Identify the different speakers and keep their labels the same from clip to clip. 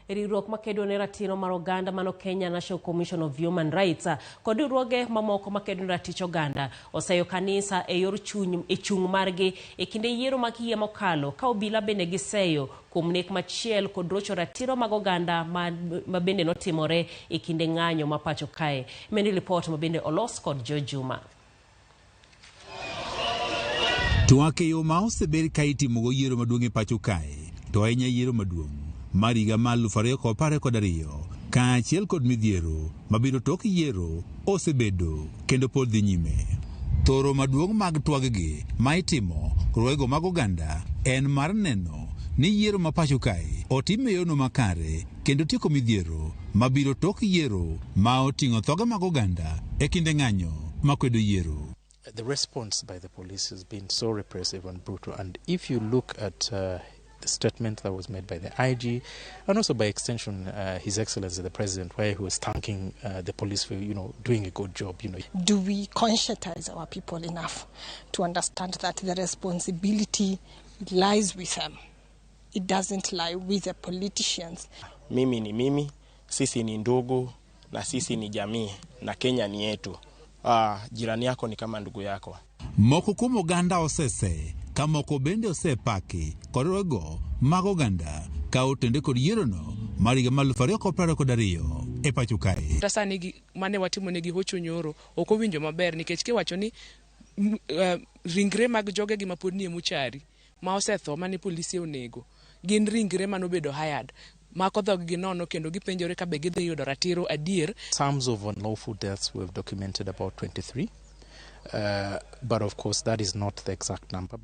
Speaker 1: Riwruok makedo ne ratiro mar oganda mano Kenya National Commission of Human Rights kod riwruoge mamoko makedo ne ratich oganda oseyo kanisa e yor chuny e chung' margi e kinde yiero mag higa mokalo ka obila bende giseyo kuom nek machiel kod rocho ratiro mag oganda ma, ma bende notimore e kinde ng'anyo ma pacho kae. Mendi lipot ma bende olos kod Joe Juma.
Speaker 2: Twak e yo ma osebed ka itimogo yiero maduong' e pacho kae, to ahinya yiero maduong' mar higa mar 2022 kaachiel kod midhiero mabiro tok yiero osebedo kendo pod dhi nyime. Thoro maduong' mag twaggi ma itimo riwruogego mag oganda en mar neno ni yiero ma pacho kae otim e yono makare kendo tieko midhiero mabiro tok yiero ma oting'o thoge mag oganda e kinde ng'anyo makwedo yiero.
Speaker 3: The response by the police has been so repressive and brutal. And if you look at the statement that was made by the IG, and also by extension His Excellency the President, where he was thanking the police for doing a good job.
Speaker 4: Do we conscientize our people enough to understand that the responsibility lies with them? It doesn't lie with the politicians.
Speaker 5: Mimi ni mimi, sisi ni ndugu na sisi ni jamii na Kenya ni yetu. Jirani yako ni kama ndugu yako.
Speaker 2: Moko kuom oganda osese ka moko bende osepaki kod riwruogego mag oganda ka otende kod yierono mar higa mar 2022 e pacho kae.
Speaker 6: Kata sani gi, mane watimo negi hocho nyoro ok owinjo maber nikech kiwacho ni ringre mag jogegi ma pod nie mochari ma osetho mane polisi onego gin ringre manobedo hired mako dhog-gi nono kendo gipenjore ka be gidhi yudo ratiro adier.
Speaker 3: Terms of unlawful deaths, we have documented about 23. But of course, that is not the exact number.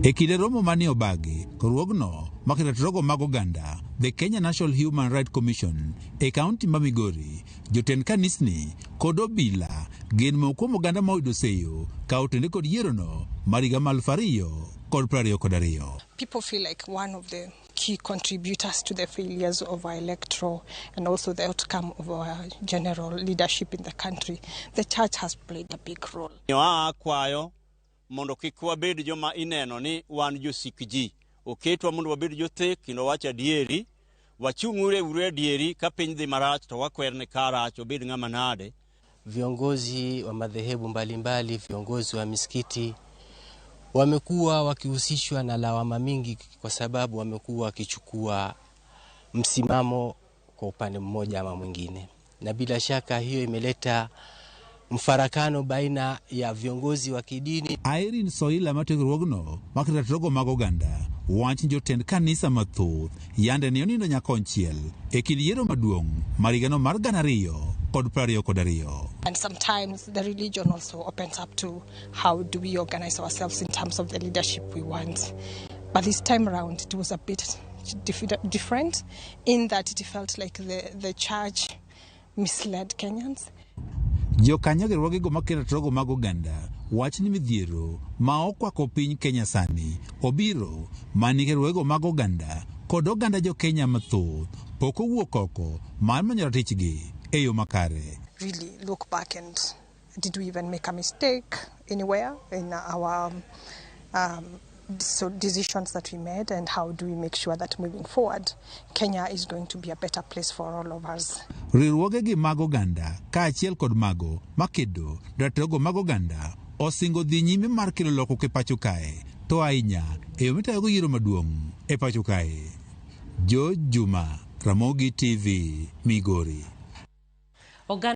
Speaker 2: E kinde romo mane obagi, riwruogno makedo ratirogo mag oganda, The Kenya National Human Rights Commission, e kaunti ma Migori, jotend kanisni kod obila gin moko kuom oganda ma oyudo seyo ka otende kod yierono mar higa mar 2022.
Speaker 4: People feel like one of the key contributors to the failures of our electoral and also the outcome of our general leadership in the country, the church has played a big role.
Speaker 7: Aa akwayo mondo kik wabed joma ineno ni wan josik ji. Oketwa mondo wabed jothek kendo wach adieri. Wachung'ure uru adieri ka piny dhi marach to wakwer ni ka rach obed ng'ama nade.
Speaker 8: Viongozi wa madhehebu mbalimbali, viongozi wa misikiti wamekuwa wakihusishwa na lawama mingi kwa sababu wamekuwa wakichukua msimamo kwa upande mmoja ama mwingine, na bila shaka hiyo imeleta mfarakano baina ya viongozi wa kidini.
Speaker 2: Irene Soila matiyo riwruogno makedo ratirogo mag oganda wach ni jotend kanisa mathoth yande ne onindo nyakonchiel e kind yiero maduong' mar higano mar 2022.
Speaker 4: And sometimes the religion also opens up to how do we organize ourselves in terms of the leadership we want. But this time around, it was a bit different in that it felt like the church misled Kenyans.
Speaker 2: Jokanyo riwruogego makedo ratirogo mag oganda wach ni midhiero ma okwako piny Kenya sani obiro mana nikech riwruogego mag oganda kod oganda jo Kenya mathoth pok owuok oko mar manyo ratichgi e yo makare.
Speaker 4: Really look back and did we even make a mistake anywhere in our so decisions that we made, and how do we make sure that moving forward Kenya is going to be a better place for all of us.
Speaker 2: Riwruogegi mag oganda kaachiel kod mago makedo ratirogo mag oganda osingo dhi nyime mar kelo lokruok e pacho kae to ahinya e yo mitayogo yiero maduong' e pacho kae. George Juma, Ramogi TV, Migori.
Speaker 1: Oganda